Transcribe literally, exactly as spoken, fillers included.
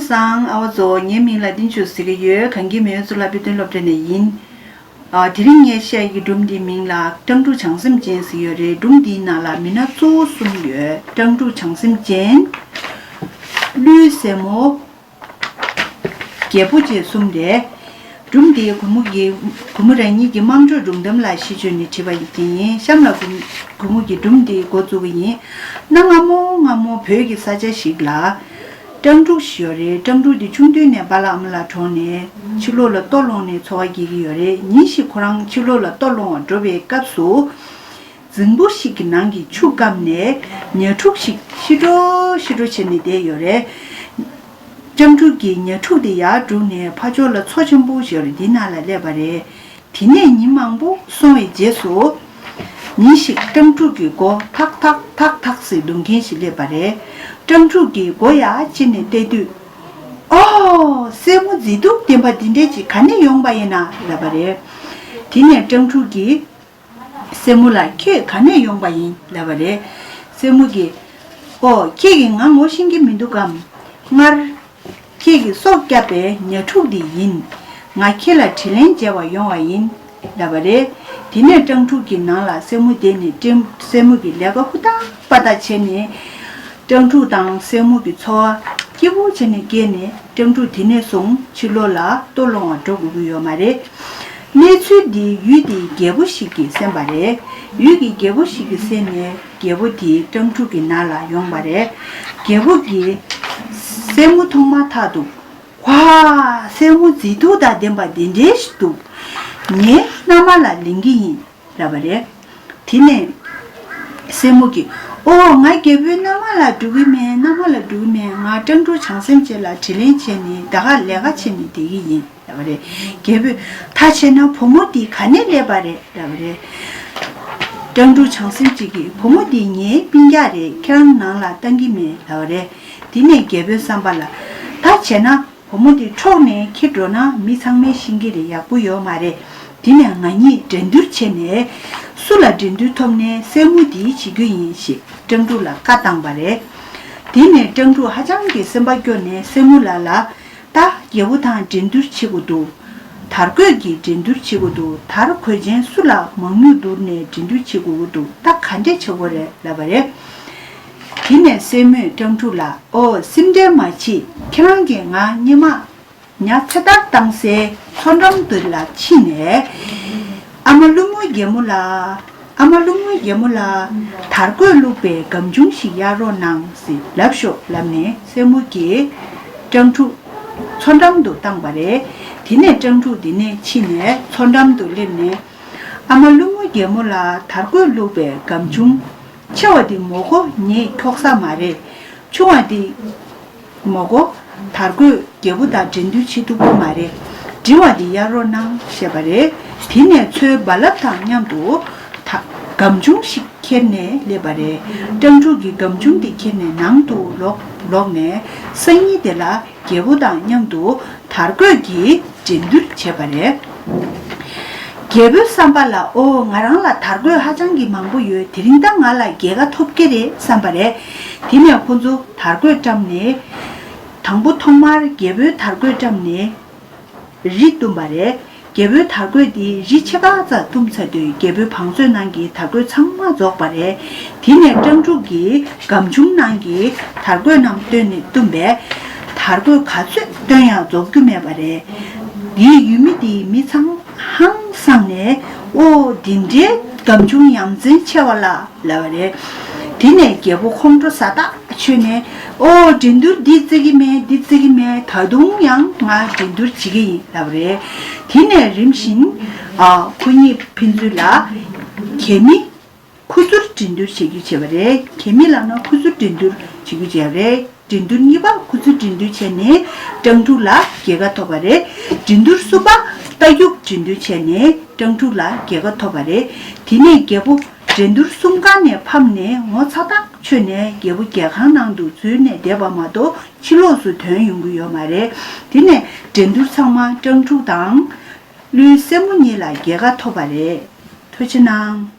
སང་ཨ་བ་ཚོ། ངའི་མིང་ལ་བསྟན་ཆོས་ཟེར་གྱི་ཡོད། གངས་སྐྱིད་མེའུ་ཚུ་ལ་དཔེ་སྟོན་སློབ་གྲྭ་ནས་ཡིན། ཨ། དེ་རིང་ངས་བཤད་ཀྱི་སྒྲུང་འདིའི་མིང་ལ་སྤྲང་ཕྲུག་བྱང་སེམས་ཅན་ཟེར་ཡོད་རེད། སྒྲུང་འདིའི་ནང་ལ་མི་སྣ་གཙོ་བོ་གསུམ་ཡོད། སྤྲང་ཕྲུག་བྱང་སེམས་ཅན། ཀླུའི་སྲས་མོ། རྒྱལ་པོ་བཅས་གསུམ་རེད། སྒྲུང་འདིའི་གུས་མོ་གི། གུས་མོ་རང་ཉིད་ཀྱི་དམངས་ཁྲོད་སྒྲུང་གཏམ་ལ་གཞི་བཅོལ་ནས་བྲིས་པ་ཡིན། གཤམ་ལ་གུས་མོ་གིས་སྒྲུང་འདིའི་འགོ་བཙུགས་པ་ཡིན། གནའ་སྔ་མོ་སྔ་མོ་བོད་ཀྱི་ས་ཆ་ཞིག་ལ། སྤྲང་ཕྲུག་ཞིག་ཡོད་རེད། སྤྲང་ཕྲུག་དེ་ཆུང་དུས་ནས་པཱ་ལགས་ཨ་མ་ལགས་གྲོངས་ནས་ཕྱི་ལོགས་ལ་ལྟོ་སློང་ནས་འཚོ་བ་སྐྱེལ་གྱི་ཡོད་རེད། ཉིན་ཞིག་ཁོ་རང་ཕྱི་ལོགས་ལ་ལྟོ་སློང་བར་འགྲོ་བའི་སྐབས་སུ། རྫིང་བུ་ཞིག་གི་ནང་གི་ཆུ་སྐམ་ནས་ཉ་ཕྲུག་ཞིག་ཤི་འགྲོ་ཤི་འགྲོ་བྱས་ནས་བསྡད་ཡོད་རེད། སྤྲང་ཕྲུག་གིས་ཉ་ཕྲུག་དེ་ཡར་བསྒྲུགས་ནས་ཕར་ཕྱོགས་ལ་མཚོ་ཆེན་པོ་ཞིག་ཡོད་རེད། དེའི་ནང་ལ་སླེབས་པ་རེད། དེ་ནས་ཉིན་མང་པོ་སོང་བའི་རྗེས་སུ། ཉིན་ཞིག་སྤྲང་ཕྲུག་གི་མགོ་ཐག་ཐག་ཐག་ཐག་ཟེར་རྡུང་མཁན་ཞིག་སླེབས་པ་རེད། སྤྲང་ཕྲུག་གིས་མགོ་ཡར་ཕྱེ་ནས་བལྟས་དུས། ཨོ། སྲས་མོ་མཛེས་སྡུག་ལྡན་པ་འདི་འདྲས་ཅིག་ག་ནས་ཡོང་པ་ཡིན་ན་ལབ་པ་རེད། དེ་ནས་སྤྲང་ཕྲུག་གིས། སྲས་མོ་ལགས། ཁྱོད་ག་ནས་ཡོང་པ་ཡིན་ལབ་པ་རེད། སྲས་མོ་གིས། ཨོ། ཁྱེད་ཀྱིས་ང་ངོ་ཤེས་ཀྱི་མི་འདུག་གམ། སྔར། ཁྱེད་ཀྱི་སྲོག་བསྐྱབས་པའི་ཉ་ཕྲུག་འདི་ཡིན། ང་ཁྱེད་ལ་དྲིན་ལན་འཇལ་བར་ཡོང་བ་ཡིན། ལབ་པ་རེད། དེ་ནས་སྤྲང་ཕྲུག་གི་ནང་ལ་སྲས་མོ་བསྡད་ནས་སྤྲང་སྲས་མོ་གི་ལས་ཀ་ཧུར་ཐག་པ་ཐག་བྱས་ནས། སྤྲང་ཕྲུག་དང་སྲས་མོ་གི་འཚོ་བ་སྐྱིད་པོ་བྱས་ནས་བསྐྱལ་ནས། སྤྲང་ཕྲུག་དེ་ནས་བཟུང་ཕྱི་ལོགས་ལ་ལྟོ་སློང་བར་འགྲོ་དགོས་ཀྱི་ཡོད་མ་རེད། གནས་ཚུལ་འདི་ཡུལ་དེའི་རྒྱལ་པོ་ཞིག་གིས་གསན་པ་རེད། ཡུལ་གྱི་རྒྱལ་པོ་ཞིག་གིས་གསན་ནས་རྒྱལ་པོ་དེ་སྤྲང་ཕྲུག་གི་ནང་ལ་ཡོང་བ་རེད། རྒྱལ་པོ་གིས་སྲས་མོ་མཐོང་མ་ཐག་ཏུ། ཝ། སྲས་མོ་མཛེས་སྡུག་དང་ལྡན་པ་འདི་འདྲའི་ཞིག་འདུག་ངའི་མནའ་མ་ལ་ལེན་གྱི་ཡིན། ལབ་པ་རེད། དེ་ནས་སྲས་མོ་གིས། ཨོ། ང་རྒྱལ་པོའི་མནའ་མ་ལ་འགྲོ་གི་མེད། མནའ་མ་ལ་འགྲོ་གི་མེད། ང་སྤྲང་ཕྲུག་བྱང་སེམས་ཅན་ལ་དྲིན་ལན་འཇལ་ནས་ད་ག་ལས་ཀ་བྱས་ནས་བསྡད་ཀྱི་ཡིན། ལབ་པ་རེད། རྒྱལ་པོས། ད་བྱས་ན་བུ་མོ་འདི་ག་ནས་སླེབས་པ་རེད། ལབ་པ་རེད། སྤྲང་ཕྲུག་བྱང་སེམས་ཅན་གྱིས། བུ་མོ་འདི་ངའི་སྤུན་ཀྱག་རེད། ཁྱེད་རང་ནང་ལ་བཏང་གི་མེད། ལབ་པ་རེད། དེ་ནས་རྒྱལ་པོའི་བསམ་པ་ལ། ད་བྱས་ན། བུ་མོ་འདི་འཕྲོག་ནས་ཁྱེར་འགྲོ་ན་མི་ཚང་མས་ཤེས་ཀྱི་རེད། ཡག་པོ་ཡོད་མ་རེད། དེ་ནས་ང་གཉིས་འགྲན་བསྡུར་བྱས་ནས། སུ་ལ་འགྲན་བསྡུར་ཐོབ་ནའི་སྲས་མོ་འདི་བྱེད་རྒྱུ་ཡིན་ཞེས་སྤྲང་ཕྲུག་ལ་བཀའ་བཏང་བ་རེད། དེ་ནས་སྤྲང་ཕྲུག་ཧ་ཅང་གི་སེམས་པ་སྐྱོ་ནས་སྲས་མོ་ལགས་ལ། ད་རྒྱལ་པོ་དང་འགྲན་བསྡུར་བྱེད་དགོས་འདུག་དར་གོས་ཀྱིས་འགྲན་བསྡུར་བྱེད་དགོས་འདུག་དར་གོས་ཅན་སུ་ལ་མང་ཉུང་བསྡུར་ནས་འགྲན་བསྡུར་བྱེད་དགོས་ཀྱི་འདུག་ད་ག་འདྲས་བྱེད་དགོས་རེད། ལབ་པ་རེད། དེ་ནས་སྲས་མོས་སྤྲང་ཕྲུག་ལ། ཨོ། སེམས་ཁྲལ་མ་བྱེད། ཁྱེད་རང་གིས་ང་སྔོན་མ་ཉ་ཚེ་ཐར་བཏང་སའི་མཚོ་འགྲམ་དུ་ལ་ཕྱིན་ནས། ཨ་མ་ཀླུ་མོ་རྒྱལ་མོ་ལ། ཨ་མ་ཀླུ་མོ་རྒྱལ་མོ་ལ། དར་གོས་བླུགས་པའི་སྒམ་ཆུང་ཞིག་གཡར་རོགས་གནང་ཟེར་ལབ་ཤོག་ལབ་ནས་སྲས་མོ་གིས་སྤྲང་ཕྲུག་མཚོ་འགྲམ་དུ་བཏང་བ་རེད། དེ་ནས་སྤྲང་ཕྲུག་དེ་ནས་ཕྱིན་ནས་མཚོ་འགྲམ་དུ་སླེབས་ནས། ཨ་མ་ཀླུ་མོ་རྒྱལ་མོ་ལ། དར་གོས་བླུགས་པའི་སྒམ་ཆུང་ཆེ་བ་དེ་མོ་གོ་ངས་འཁྱོག་ས་མ་རེད། ཆུང་བ་དེ་མོ་གོ་དར་གོས་རྒྱལ་པོ་དང་འགྲན་བསྡུར་བྱེད་ཐུབ་ཀྱི་མ་རེད། འབྲིང་བ་དེ་གཡར་རོགས་གནང་ཞེས་པ་རེད། དེ་ནས་མཚོའི་རྦ་རླབས་དང་མཉམ་དུ་ད་སྒམ་ཆུང་ཞིག་ཁྱེར་ནས་སླེབས་པ་རེད། སྤྲང་ཕྲུག་གིས་སྒམ་ཆུང་དེ་ཁྱེར་ནས་ནང་དུ་ལོག་ལོག་ནས་སང་ཉིན་དེ་ལ་རྒྱལ་པོ་དང་མཉམ་དུ་དར་གོས་ཀྱི་འགྲན་བསྡུར་བྱས་པ་རེད། རྒྱལ་པོའི་བསམ་པ་ལ། ཨོ། ང་རང་ལ་དར་གོས་ཧ་ཅང་གི་མང་པོ་ཡོད། དེ་རིང་ད་ང་ལ་རྒྱལ་ཁ་ཐོབ་ཀྱི་རེད་བསམ་པ་རེད། དེ་ནས་ཁོ་ཚོ་དར་གོས་བཀྲམ་ནས། དང་པོ་ཐོག་མར་རྒྱལ་པོའི་དར་གོས་བཀྲམ་ནས་རི་བཏུམས་པ་རེད། རྒྱལ་པོའི་དར་གོས་དེ་རི་ཕྱེད་ཀ་ཙམ་བཏུམས་ཚར་དུས་རྒྱལ་པོའི་བང་མཛོད་ནང་གི་དར་གོས་ཚང་མ་རྫོགས་པ་རེད། དེ་ནས་སྤྲང་ཕྲུག་གིས་སྒམ་ཆུང་ནང་གི་དར་གོས་རྣམས་བཏོན་ནས་བཏུམས་པས། དར་གོས་ག་ཚོད་བཏོན་ཡང་རྫོགས་རྒྱུ་མེད་པ་རེད། དེའི་ཡུལ་མི་དེའི་མི་ཚང་ཧང་སངས་ནས། ཨོ། འདི་འདྲའི་སྒམ་ཆུང་ཡ་མཚན་ཆེ་བ་ལ། ལབ་པ་རེད། དེ་ནས་རྒྱལ་པོ་ཁོང་ཁྲོ་ཟ་ཐག་ཆོད་ནས། ཨོ། འགྲན་བསྡུར་འདི་རྩི་གི་མེད། འདི་རྩི་གི་མེད། ད་དུང་ཡང་ང་འགྲན་བསྡུར་བྱེད་ཀྱི་ཡིན། ལབ་པ་རེད། དེ་ནས་རིམ་བཞིན་ཨ་ཁོ་གཉིས་ཕན་ཚུན་ལ་གད་མི་ཁུ་ཚུར་འགྲན་བསྡུར་བྱེད་རྒྱུ་བྱས་པ་རེད། གད་མི་ལབ་ན་ཁུ་ཚུར་འགྲན་བསྡུར་བྱེད་རྒྱུ་བྱས་པ་རེད། འགྲན་བསྡུར་གཉིས་པ་ཁུ་ཚུར་འགྲན་བསྡུར་བྱས་ནས་སྤྲང་ཕྲུག་ལ་རྒྱལ་ཁ་ཐོབ་པ་རེད། འགྲན་བསྡུར་གསུམ་པ་རྟ་རྒྱུག་འགྲན་བསྡུར་བྱས་ནས་སྤྲང་ཕྲུག་ལ་རྒྱལ་ཁ་ཐོབ་པ་རེད། དེ་ནས་རྒྱལ་པོ་འགྲན་བསྡུར་གསུམ་ཀ་ནས་ཕམ་ནས་ངོ་ཚ་ཐག་ཆོད་ནས་རྒྱལ་པོ་རྒྱལ་ཁང་ནང་དུ་འཛུལ་ནས་བསྡད་པ་མ་གཏོགས་ཕྱི་ལོགས་སུ་ཐོན་ཡོང་གི་ཡོད་མ་རེད། དེ་ནས་འགྲན་བསྡུར་ཚང་མ་སྤྲང་ཕྲུག་དང་ཀླུའི་སྲས་མོ་གཉིས་ལ་རྒྱལ་ཁ་ཐོབ་པ་རེད། ཐུགས་རྗེ་གནང་།